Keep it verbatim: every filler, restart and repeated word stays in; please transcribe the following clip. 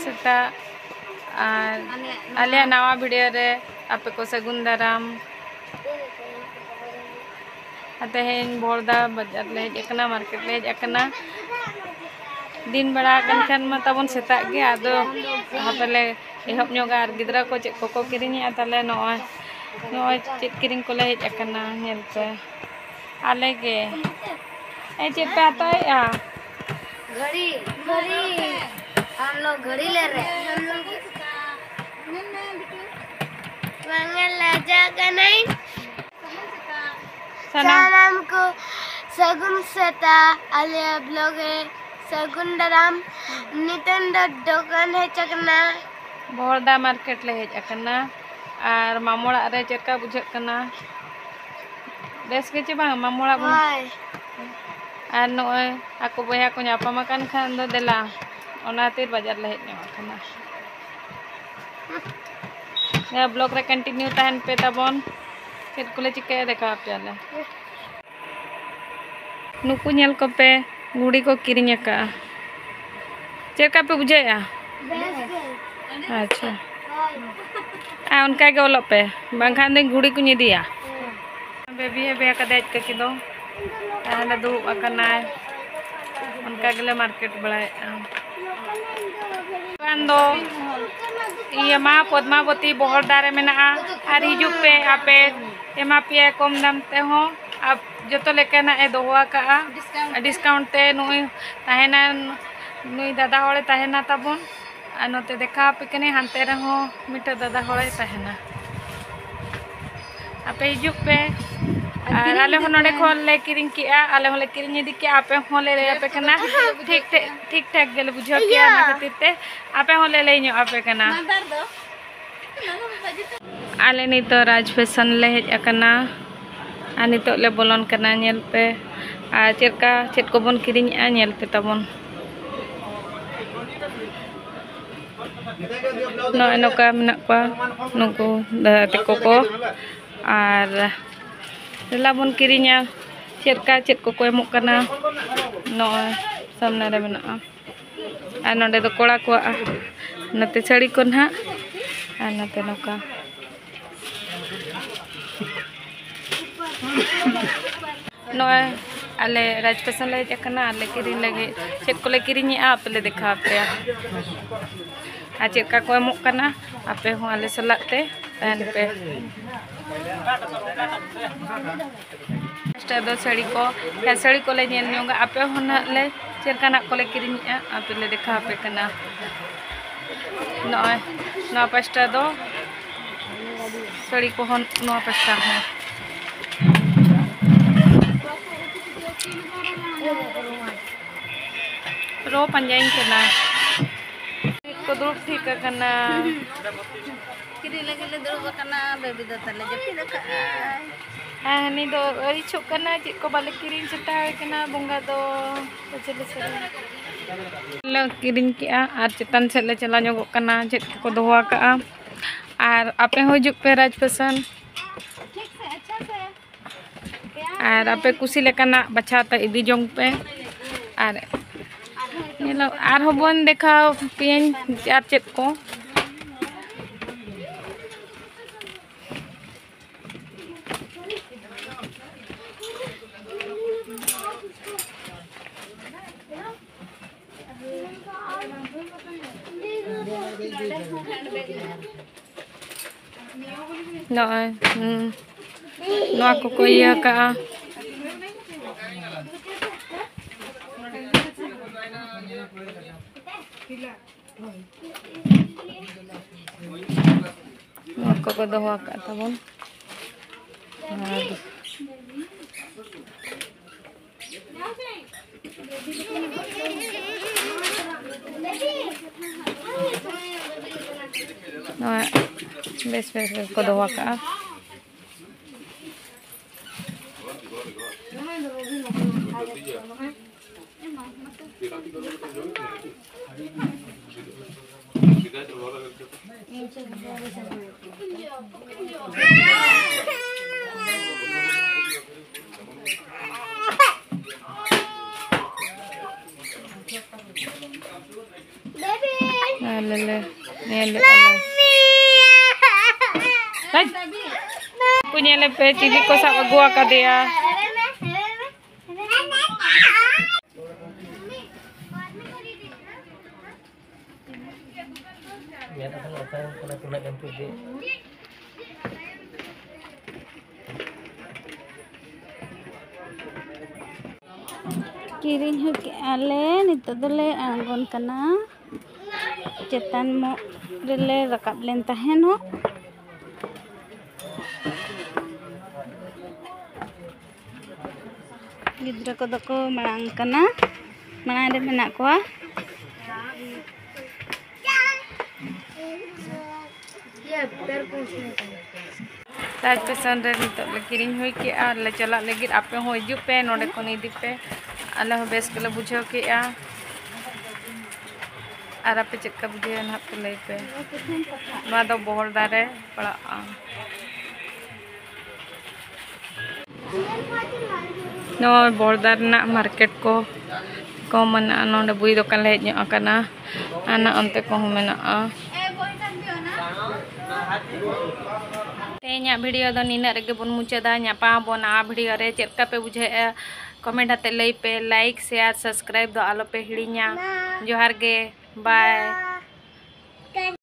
ᱥᱮᱛᱟᱜ ᱟᱨ ᱟᱞᱮᱭᱟᱜ ᱱᱟᱣᱟ ᱵᱷᱤᱰᱤᱭᱳ ᱨᱮ ᱟᱯᱮ ᱠᱚ ᱥᱟᱹᱜᱩᱱ ᱫᱟᱨᱟᱢ᱾ ᱟᱨ ᱛᱮᱦᱮᱧ ᱵᱚᱦᱚᱲᱫᱟ ᱵᱟᱡᱟᱨ ᱞᱮ ᱦᱮᱡ ᱟᱠᱟᱱᱟ, ᱢᱟᱨᱠᱮᱴ ᱞᱮ ᱦᱮᱡ ᱟᱠᱟᱱᱟ᱾ ᱫᱤᱱ ᱵᱮᱲᱟ ᱠᱟᱱ ᱠᱷᱟᱱ ᱢᱟ ᱛᱟᱵᱚᱱ ᱥᱮᱛᱟᱜ ᱜᱮ, ᱟᱫᱚ ᱦᱟᱯᱮ ᱞᱮ ᱮᱦᱚᱵ ᱧᱚᱜᱟ᱾ ᱟᱨ ᱜᱤᱫᱽᱨᱟᱹ ᱠᱚ ᱪᱮᱫ ᱠᱚᱠᱚ ᱠᱤᱨᱤᱧᱮᱜᱼᱟ, ᱛᱟᱦᱞᱮ ᱱᱚᱜᱼᱚᱭ ᱱᱚᱜᱼᱚᱭ ᱪᱮᱫ ᱠᱤᱨᱤᱧ ᱠᱚᱞᱮ ᱦᱮᱡ ᱟᱠᱟᱱᱟ ᱧᱮᱞ ᱯᱮ᱾ ᱟᱞᱮ ᱜᱮ᱾ ᱮ, ᱪᱮᱫ ᱯᱮ ᱦᱟᱛᱟᱣᱮᱜᱼᱟ? घड़ी। घड़ी। हम लोग घड़ी ले रहे हैं। ᱵᱟᱝᱟ ᱞᱟᱡᱟᱜ ᱠᱟᱱᱟᱹᱧ᱾ ᱥᱟᱱᱟᱢ ᱥᱟᱱᱟᱢ ᱠᱚ ᱥᱟᱹᱜᱩᱱ ᱥᱮᱛᱟᱜ, ᱟᱞᱮᱭᱟᱜ ᱵᱞᱚᱜ ᱨᱮ ᱥᱟᱹᱜᱩᱱ ᱫᱟᱨᱟᱢ᱾ ᱱᱤᱛᱚᱝ ᱫᱚ ᱫᱚᱠᱟᱱ ᱦᱮᱡ ᱟᱠᱟᱱᱟ᱾ ᱵᱚᱦᱚᱲᱫᱟ ᱢᱟᱨᱠᱮᱴ ᱞᱮ ᱦᱮᱡ ᱟᱠᱟᱱᱟ᱾ ᱟᱨ ᱢᱟᱢᱚ ᱚᱲᱟᱜ ᱨᱮ ᱪᱮᱫ ᱞᱮᱠᱟ ᱵᱩᱡᱷᱟᱹᱜ ᱠᱟᱱᱟ? ᱵᱮᱥ ᱜᱮ ᱪᱮ ᱵᱟᱝ ᱢᱟᱢᱚ ᱚᱲᱟᱜ ᱵᱚᱱ? ᱦᱳᱭ᱾ ᱟᱨ ᱱᱚᱜᱼᱚᱭ ᱟᱠᱚ ᱵᱚᱭᱦᱟ ᱠᱚ ᱧᱟᱯᱟᱢ ᱟᱠᱟᱱ ᱠᱷᱟᱱ ᱫᱚ ᱫᱮᱞᱟ, ᱚᱱᱟ ᱠᱷᱟᱹᱛᱤᱨ ᱵᱟᱡᱟᱨ ᱞᱮ ᱦᱮᱡ ᱧᱚᱜ ᱟᱠᱟᱱᱟ᱾ ᱱᱤᱭᱟᱹ ᱵᱞᱚᱜ ᱨᱮ ᱠᱚᱱᱴᱤᱱᱤᱭᱩ ᱛᱟᱦᱮᱱ ᱯᱮ ᱛᱟᱵᱚᱱ, ᱪᱮᱫ ᱠᱚᱞᱮ ᱪᱤᱠᱟᱹᱭᱟ ᱫᱮᱠᱷᱟᱣ ᱟᱯᱮᱭᱟᱞᱮ᱾ ᱱᱩᱠᱩ ᱧᱮᱞ ᱠᱚᱯᱮ, ᱜᱷᱩᱲᱤ ᱠᱚ ᱠᱤᱨᱤᱧ ᱟᱠᱟᱫᱼᱟ᱾ ᱪᱮᱫ ᱞᱮᱠᱟ ᱯᱮ ᱵᱩᱡᱷᱟᱹᱣᱮᱫᱼᱟ? ᱵᱮᱥ ᱜᱮ᱾ ᱟᱪᱪᱷᱟ᱾ ᱦᱳᱭ᱾ ᱟᱨ ᱚᱱᱠᱟ ᱜᱮ ᱚᱞᱚᱜ ᱯᱮ, ᱵᱟᱝᱠᱷᱟᱱ ᱫᱚᱧ ᱜᱷᱩᱲᱤ ᱠᱚᱧ ᱤᱫᱤᱭᱟ᱾ ᱵᱮᱵᱤ ᱦᱮ ᱵᱮ ᱠᱟᱫᱮ ᱟᱡ ᱠᱟᱹᱠᱤ ᱫᱚ᱾ ᱛᱟᱦᱞᱮ ᱫᱩᱲᱩᱵ ᱟᱠᱟᱱᱟᱭ᱾ ᱚᱱᱠᱟ ᱜᱮᱞᱮ ᱢᱟᱨᱠᱮᱴ ᱵᱟᱲᱟᱭᱮᱫᱼᱟ᱾ ᱫᱚᱠᱟᱱ ᱫᱚ ᱤᱭᱟᱹ ᱢᱟ ᱯᱚᱫᱢᱟᱵᱚᱛᱤ ᱵᱚᱦᱚᱲᱫᱟ ᱨᱮ ᱢᱮᱱᱟᱜᱼᱟ᱾ ᱟᱨ ᱦᱤᱡᱩᱜ ᱯᱮ ᱟᱯᱮ, ᱮᱢᱟ ᱯᱮᱭᱟ ᱠᱚᱢ ᱫᱟᱢ ᱛᱮᱦᱚᱸ᱾ ᱟᱨ ᱡᱚᱛᱚ ᱞᱮᱠᱟᱱᱟᱜ ᱮ ᱫᱚᱦᱚ ᱟᱠᱟᱫᱼᱟ ᱰᱤᱥᱠᱟᱣᱩᱱᱴ ᱛᱮ᱾ ᱱᱩᱭ ᱛᱟᱦᱮᱱᱟ, ᱱᱩᱭ ᱫᱟᱫᱟ ᱦᱚᱲᱮ ᱛᱟᱦᱮᱱᱟ ᱛᱟᱵᱚᱱ᱾ ᱟᱨ ᱱᱚᱛᱮ ᱫᱮᱠᱷᱟᱣ ᱟᱯᱮ ᱠᱟᱹᱱᱟᱹᱧ, ᱦᱟᱱᱛᱮ ᱨᱮᱦᱚᱸ ᱢᱤᱫᱴᱮᱡ ᱫᱟᱫᱟ ᱦᱚᱲᱮ ᱛᱟᱦᱮᱱᱟ᱾ ᱟᱯᱮ ᱦᱤᱡᱩᱜ ᱯᱮ᱾ ᱟᱨ ᱟᱞᱮ ᱦᱚᱸ ᱱᱚᱰᱮ ᱠᱷᱚᱱ ᱞᱮ ᱠᱤᱨᱤᱧ ᱠᱮᱜᱼᱟ, ᱟᱞᱮ ᱦᱚᱸᱞᱮ ᱠᱤᱨᱤᱧ ᱤᱫᱤ ᱠᱮᱜᱼᱟ, ᱟᱯᱮ ᱦᱚᱸᱞᱮ ᱞᱟᱹᱭ ᱟᱯᱮ ᱠᱟᱱᱟ᱾ ᱴᱷᱤᱠ ᱴᱷᱤᱠ, ᱴᱷᱤᱠ ᱴᱷᱟᱠ ᱜᱮᱞᱮ ᱵᱩᱡᱷᱟᱹᱣ ᱠᱮᱜᱼᱟ, ᱚᱱᱟ ᱠᱷᱟᱹᱛᱤᱨ ᱛᱮ ᱟᱯᱮ ᱦᱚᱸᱞᱮ ᱞᱟᱹᱭ ᱧᱚᱜ ᱟᱯᱮ ᱠᱟᱱᱟ᱾ ᱟᱞᱮ ᱱᱤᱛᱚᱜ ᱨᱟᱡᱽ ᱯᱷᱮᱥᱚᱱ ᱞᱮ ᱦᱮᱡ ᱟᱠᱟᱱᱟ᱾ ᱟᱨ ᱱᱤᱛᱚᱜ ᱞᱮ ᱵᱚᱞᱚᱱ ᱠᱟᱱᱟ, ᱧᱮᱞ ᱯᱮ᱾ ᱟᱨ ᱪᱮᱫ ᱞᱮᱠᱟ ᱪᱮᱫ ᱠᱚᱵᱚᱱ ᱠᱤᱨᱤᱧᱮᱜᱼᱟ, ᱧᱮᱞ ᱯᱮ ᱛᱟᱵᱚᱱ᱾ ᱱᱚᱜᱼᱚᱭ ᱱᱚᱝᱠᱟ ᱢᱮᱱᱟᱜ ᱠᱚᱣᱟ ᱱᱩᱠᱩ ᱫᱟᱫᱟ ᱛᱟᱠᱚ ᱠᱚ᱾ ᱟᱨ ᱫᱮᱞᱟ ᱵᱚᱱ ᱠᱤᱨᱤᱧᱟ, ᱪᱮᱫ ᱞᱮᱠᱟ ᱪᱮᱫ ᱠᱚᱠᱚ ᱮᱢᱚᱜ ᱠᱟᱱᱟ᱾ ᱱᱚᱜᱼᱚᱭ ᱥᱟᱢᱱᱮ ᱨᱮ ᱢᱮᱱᱟᱜᱼᱟ᱾ ᱟᱨ ᱱᱚᱰᱮ ᱫᱚ ᱠᱚᱲᱟ ᱠᱚᱣᱟᱜ ᱱᱚᱛᱮ ᱥᱟᱹᱲᱤ ᱠᱚ ᱱᱟᱦᱟᱜ, ᱟᱨ ᱱᱚᱛᱮ ᱱᱚᱝᱠᱟ᱾ ᱱᱚᱜᱼᱚᱭ ᱟᱞᱮ ᱨᱟᱡᱽ ᱯᱷᱮᱥᱚᱱ ᱞᱮ ᱦᱮᱡ ᱟᱠᱟᱱᱟ, ᱟᱨ ᱞᱮ ᱠᱤᱨᱤᱧ ᱞᱟᱹᱜᱤᱫ᱾ ᱪᱮᱫ ᱠᱚᱞᱮ ᱠᱤᱨᱤᱧᱮᱜᱼᱟ, ᱟᱯᱮ ᱞᱮ ᱫᱮᱠᱷᱟᱣ ᱟᱯᱮᱭᱟ, ᱟᱨ ᱪᱮᱫ ᱞᱮᱠᱟ ᱠᱚ ᱮᱢᱚᱜ ᱠᱟᱱᱟ᱾ ᱟᱯᱮ ᱦᱚᱸ ᱟᱞᱮ ᱥᱟᱞᱟᱜ ᱛᱮ ᱛᱟᱦᱮᱱ ᱯᱮ᱾ ᱯᱟᱥᱴᱟ ᱫᱚ ᱥᱟᱹᱲᱤ ᱠᱚ, ᱦᱮᱸ, ᱥᱟᱹᱲᱤ ᱠᱚᱞᱮ ᱧᱮᱞ ᱧᱚᱜᱟ᱾ ᱟᱯᱮ ᱦᱚᱸ ᱱᱟᱦᱟᱜ ᱞᱮ ᱪᱮᱫ ᱞᱮᱠᱟᱱᱟᱜ ᱠᱚᱞᱮ ᱠᱤᱨᱤᱧᱮᱜᱼᱟ, ᱟᱯᱮ ᱞᱮ ᱫᱮᱠᱷᱟᱣ ᱟᱯᱮ ᱠᱟᱱᱟ᱾ ᱱᱚᱜᱼᱚᱭ ᱱᱚᱣᱟ ᱯᱟᱥᱴᱟ ᱫᱚ ᱥᱟᱹᱲᱤ ᱠᱚᱦᱚᱸ, ᱱᱚᱣᱟ ᱯᱟᱥᱴᱟ ᱦᱚᱸ᱾ ᱨᱚ ᱯᱟᱸᱡᱟᱧ ᱠᱟᱱᱟ᱾ ᱠᱚ ᱫᱩᱲᱩᱵ ᱴᱷᱤᱠ ᱟᱠᱟᱱᱟ᱾ ᱠᱤᱨᱤᱧ ᱞᱟᱹᱜᱤᱫ ᱞᱮ ᱫᱩᱲᱩᱵ ᱟᱠᱟᱱᱟ, ᱵᱮᱵᱤ ᱫᱚ ᱛᱟᱞᱮ ᱡᱟᱹᱯᱤᱫ ᱟᱠᱟᱫᱼᱟᱭ᱾ ᱟᱨ ᱦᱟᱹᱱᱤ ᱫᱚ ᱟᱹᱲᱤᱥᱚᱜ ᱠᱟᱱᱟ, ᱪᱮᱫ ᱠᱚ ᱵᱟᱞᱮ ᱠᱤᱨᱤᱧ ᱥᱮᱴᱟᱣ ᱠᱟᱱᱟ, ᱵᱚᱸᱜᱟ ᱫᱚ ᱯᱟᱪᱷᱮ ᱞᱮ ᱥᱮᱨᱮᱧ᱾ ᱞᱮ ᱠᱤᱨᱤᱧ ᱠᱮᱜᱼᱟ ᱟᱨ ᱪᱮᱛᱟᱱ ᱥᱮᱫ ᱞᱮ ᱪᱟᱞᱟᱣ ᱧᱚᱜᱚᱜ ᱠᱟᱱᱟ, ᱪᱮᱫ ᱠᱚᱠᱚ ᱫᱚᱦᱚ ᱟᱠᱟᱜᱼᱟ᱾ ᱟᱨ ᱟᱯᱮ ᱦᱚᱸ ᱦᱤᱡᱩᱜ ᱯᱮ ᱨᱟᱡᱽ ᱯᱷᱮᱥᱚᱱ᱾ ᱟᱨ ᱟᱯᱮ ᱠᱩᱥᱤ ᱞᱮᱠᱟᱱᱟᱜ ᱵᱟᱪᱷᱟᱣ ᱛᱮ ᱤᱫᱤ ᱡᱚᱝ ᱯᱮ᱾ ᱟᱨ ᱧᱮᱞᱚᱜ, ᱟᱨᱦᱚᱸ ᱵᱚᱱ ᱫᱮᱠᱷᱟᱣ ᱯᱮᱭᱟᱧ ᱟᱨ ᱪᱮᱫ ᱠᱚ᱾ ᱱᱚᱜᱼᱚᱭ, ᱦᱩᱸ, ᱱᱚᱣᱟ ᱠᱚᱠᱚ ᱤᱭᱟᱹ ᱠᱟᱜᱼᱟ᱾ ᱱᱚᱣᱟ ᱠᱚᱠᱚ ᱫᱚᱦᱚ ᱟᱠᱟᱫ ᱛᱟᱵᱚᱱ᱾ ᱟᱨ ᱱᱚᱣᱟ ᱵᱮᱥ ᱵᱮᱥ ᱜᱮᱠᱚ ᱫᱚᱦᱚ ᱟᱠᱟᱫᱼᱟ᱾ ᱞᱮ ᱞᱮ ᱧᱮᱞᱮᱫᱼᱟ ᱞᱮ᱾ ᱦᱟᱴ! ᱠᱚ ᱧᱮᱞᱮ ᱯᱮ, ᱪᱤᱞᱤ ᱠᱚ ᱥᱟᱵ ᱟᱹᱜᱩ ᱟᱠᱟᱫᱮᱭᱟ᱾ ᱠᱤᱨᱤᱧ ᱦᱚᱸ ᱠᱮᱜᱼᱟ ᱞᱮ, ᱱᱤᱛᱚᱜ ᱫᱚᱞᱮ ᱟᱬᱜᱚᱱ ᱠᱟᱱᱟ᱾ ᱪᱮᱛᱟᱱ ᱢᱚᱜ ᱨᱮᱞᱮ ᱨᱟᱠᱟᱵ ᱞᱮᱱ ᱛᱟᱦᱮᱱᱚᱜ᱾ ᱜᱤᱫᱽᱨᱟᱹ ᱠᱚᱫᱚ ᱠᱚ ᱢᱟᱲᱟᱝ ᱠᱟᱱᱟ, ᱢᱟᱲᱟᱝ ᱨᱮ ᱢᱮᱱᱟᱜ ᱠᱚᱣᱟ᱾ ᱛᱟᱡᱽ ᱯᱷᱮᱥᱚᱱ ᱨᱮ ᱱᱤᱛᱚᱜ ᱞᱮ ᱠᱤᱨᱤᱧ ᱦᱩᱭ ᱠᱮᱜᱼᱟ, ᱞᱮ ᱪᱟᱞᱟᱜ ᱞᱟᱹᱜᱤᱫ᱾ ᱟᱯᱮ ᱦᱚᱸ ᱦᱤᱡᱩᱜ ᱯᱮ, ᱱᱚᱰᱮ ᱠᱷᱚᱱ ᱤᱫᱤ ᱯᱮ᱾ ᱟᱞᱮ ᱦᱚᱸ ᱵᱮᱥ ᱜᱮᱞᱮ ᱵᱩᱡᱷᱟᱹᱣ ᱠᱮᱜᱼᱟ᱾ ᱟᱨ ᱟᱯᱮ ᱪᱮᱫ ᱞᱮᱠᱟ ᱵᱩᱡᱷᱟᱹᱣ ᱱᱟᱦᱟᱜ ᱯᱮ ᱞᱟᱹᱭ ᱯᱮ᱾ ᱱᱚᱣᱟ ᱫᱚ ᱵᱚᱦᱚᱲᱫᱟ ᱨᱮ ᱯᱟᱲᱟᱜᱼᱟ᱾ ᱱᱚᱜᱼᱚᱭ ᱵᱚᱦᱚᱲᱫᱟ ᱨᱮᱱᱟᱜ ᱢᱟᱨᱠᱮᱴ ᱠᱚ, ᱠᱚ ᱢᱮᱱᱟᱜᱼᱟ᱾ ᱱᱚᱰᱮ ᱵᱳᱭ ᱫᱚᱠᱟᱱ ᱞᱮ ᱦᱮᱡ ᱧᱚᱜ ᱟᱠᱟᱱᱟ᱾ ᱟᱨ ᱱᱚᱜᱼᱚ ᱱᱚᱱᱛᱮ ᱠᱚᱦᱚᱸ ᱢᱮᱱᱟᱜᱼᱟ᱾ ᱛᱮᱦᱮᱧᱟᱜ ᱵᱷᱤᱰᱤᱭᱳ ᱫᱚ ᱱᱤᱱᱟᱹᱜ ᱨᱮᱜᱮ ᱵᱚᱱ ᱢᱩᱪᱟᱹᱫᱟ᱾ ᱧᱟᱯᱟᱢ ᱟᱵᱚᱱ ᱱᱟᱣᱟ ᱵᱷᱤᱰᱤᱭᱳ ᱨᱮ᱾ ᱪᱮᱫ ᱞᱮᱠᱟ ᱯᱮ ᱵᱩᱡᱷᱟᱹᱣᱮᱫᱼᱟ, ᱠᱚᱢᱮᱱᱴ ᱟᱛᱮ ᱞᱟᱹᱭ ᱯᱮ᱾ ᱞᱟᱭᱤᱠ, ᱥᱮᱭᱟᱨ, ᱥᱟᱵᱥᱠᱨᱟᱭᱤᱵ ᱫᱚ ᱟᱞᱚ ᱯᱮ ᱦᱤᱲᱤᱧᱟ᱾ ᱡᱚᱦᱟᱨ ᱜᱮ, ᱵᱟᱭ᱾